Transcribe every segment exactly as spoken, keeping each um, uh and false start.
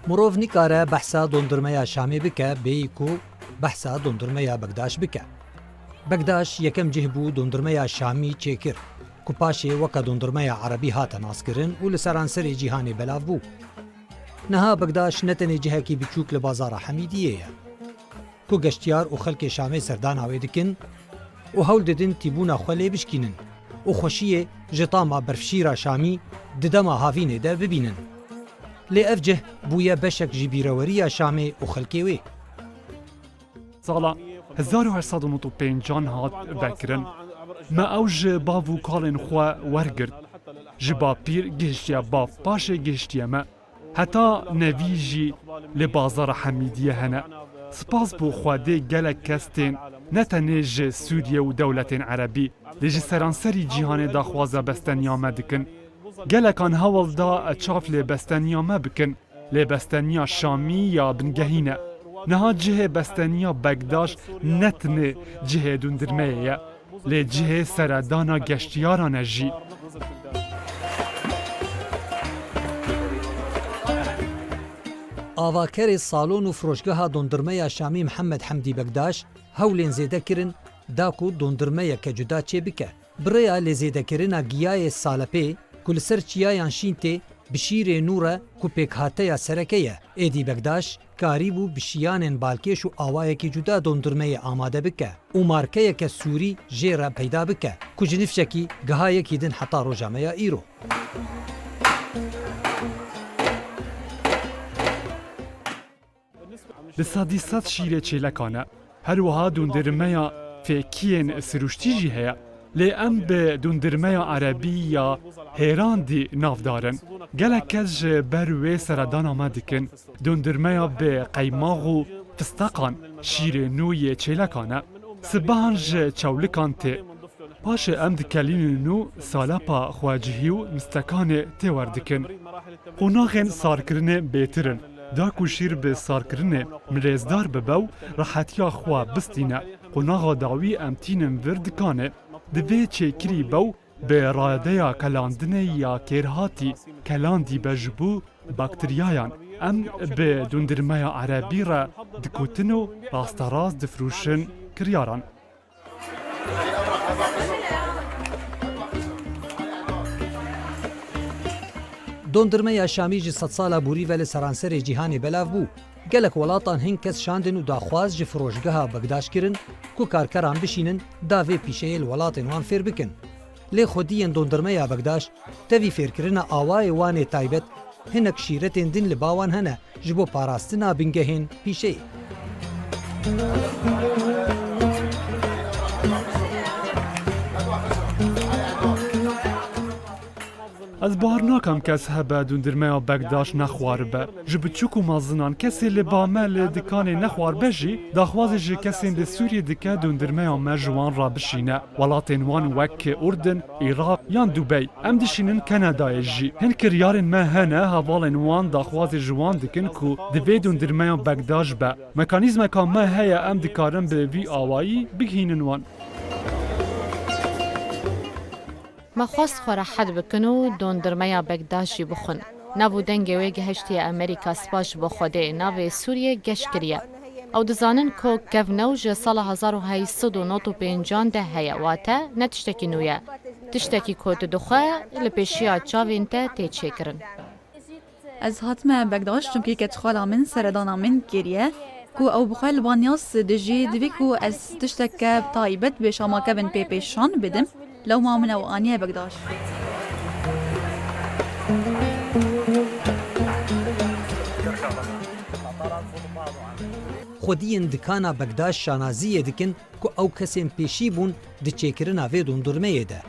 Mirov nikare behsa dondurmeya Şamê bike bêyî ku behsa dondurmeya Begdaş bike. Begdaş yekem cih bû dondurmeya Şamî çêkir, ku paşê weke dondurmeya Erebî hate naskirin û li seranserê cîhanê belav bû. Niha Begdaş ne tenê cihekî biçûk li bazara Hemîdiyê ye, ku geştiyar û xelkê Şamê serdana wê dikin û hewl didin tîbûna xwe lê bişkînin û xweşiyê ji tama berfşîra Şamî di dema havînê de bibînin. Lê ev cih bûye beşek ji bîreweriya Şamê û xelkê wê. Sala hezar û heşt sed û nod û pêncan hat vekirin. Me ew ji bav û kalên xwe wergirt. Ji bapîr gihiştiye bav, paşê gihiştiye me. Heta nevî jî li bazara Hemîdiyê hene. Spas bo Xwedê gelek kes tên, ne tenê ji Sûriye û dewletên Erebî, lê ji seranserî cîhanê daxwaza besteniya me dikin. Gelekan hewl da çav lê besteniya me bikin, lê besteniya Şamî ya bingehî ne. Niha cihê besteniya Begdaş ne tenê cihê dûndirmeyê ye, lê cihê seredana geştiyaran e jî. Avakerê salon û firoşgeha dondurmeya Şamî Mihemed Hemdî Begdaş hewlên zêde kirin da ku dondurmeyeke cuda çêbike. Bi rêya lêzêdekirina giyayê salepê ku li ser çiyayan şîn tê, bi şîrê nû re ku pêkhateya sereke ye, êdî Begdaş karîbû bi şiyanên balkêş û awayekî cuda dondurmeyê amade bike û markeyeke sûrî jê re peyda bike ku ji nifşekî giha yekî din heta roja me ya îro. Di sedî sed şîrê çêlekan e. Her wiha dûndirmeya fêkiyên sirûştî jî heye. Lê em bi dûndirmeya erebî ya hêrandî navdar in. Gelek kes ji ber wê seredana me dikin. Dûndirmeya bi qeymax û fisteqan, şîrê nû yê çêlekan e. Sibehan ji çewlikan tê. Paşê em dikelînin û salepa xwecihî û mistekanê têwer dikin. Qonaxên sarkirinê bêtir in. Da ku şîr bi sarkirinê mirêzdar bibe û rehetiya xwe bistîne, qonaxa dawî em tînin vir dikanê. Divê çêkirî be û bi radeya kelandinê ya kêrhatî kelandî be ji bo bakteryayan. Em bi dûndirmeya erebî re dikutin û rasterast difirûşin kiryaran. Dondurmeya Şamî ji sedsala borî ve li seranserê cîhanê belav bû. Gelek welatan hin kes şandin û daxwaz ji firoşgeha Begdaş kirin ku karkeran bişînin da vê pîşeyê li welatên wan fêr bikin. Lê xwediyên dondurmeya Begdaş, tevî fêrkirina awayê wan ê taybet, hinek şîretên din li ba wan hene ji bo parastina bingehên pîşeyê. Ez bawer nakim kes hebe dûndirmeya Begdaş nexwaribe. Ji biçûk û mezinan kesê li ba me li dikanê nexwaribe jî, daxwazê ji kesên li Sûriyê dike dûndirmeya me ji wan re bişîne. Welatên wan wek Urdin, Iraq yan Dubey. Em dişînin Kanadayê jî. Hin kiryarên me hene, hevalên wan daxwazê ji wan dikin ku divê dûndirmeya Begdaş be. Mekanîzmeka me heye, em dikarin bi vî awayî bigihînin wan. Me xwest xwe rehet bikin û dondurmeya Begdaş jî bixwin. Nav û dengê wê gihiştiye Amerîka, spas ji bo Xwedê, navê Sûriyê geş kiriye. Ew dizanin ku kevn ew ji sala hezar û heyt sed û nod û pêncan de heye, wate ne tiştekî nû ye. Tiştekî ku tu dixwe li pêşiya çavên te tê çêkirin. Ez hatime Begdaş, çimkî keçxala min seredana min kiriye ku ew bi xwe li ba niyaz dijî, divê ku ez tişteke taybet bi şama kevin pê pêşan bidim. Lewma min ew aniye Begdaş. Xwediyên dikana Begdaş şanaziyê dikin ku ew kesên pêşî bûn di çêkirina vê dondurmeyê de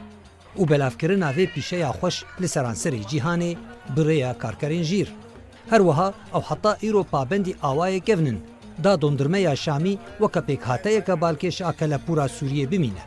û belavkirina vê pîşeya xweş li seranserê cîhanê bi rêya karkerên jîr. Her wiha ew heta îro pabendî awayê kevn in, da dondurmeya Şamî weke pêkhateyeke balkêş a kelepûra Sûriyê bimîne.